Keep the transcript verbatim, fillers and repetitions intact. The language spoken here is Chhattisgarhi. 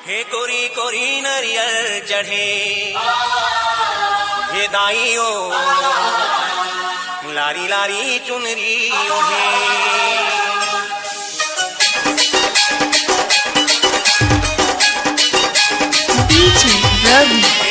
हे कोरी कोरी नरियर चढ़े, हे दाई ओ लारी लारी चुनरी ओढ़े। DJ Ravi.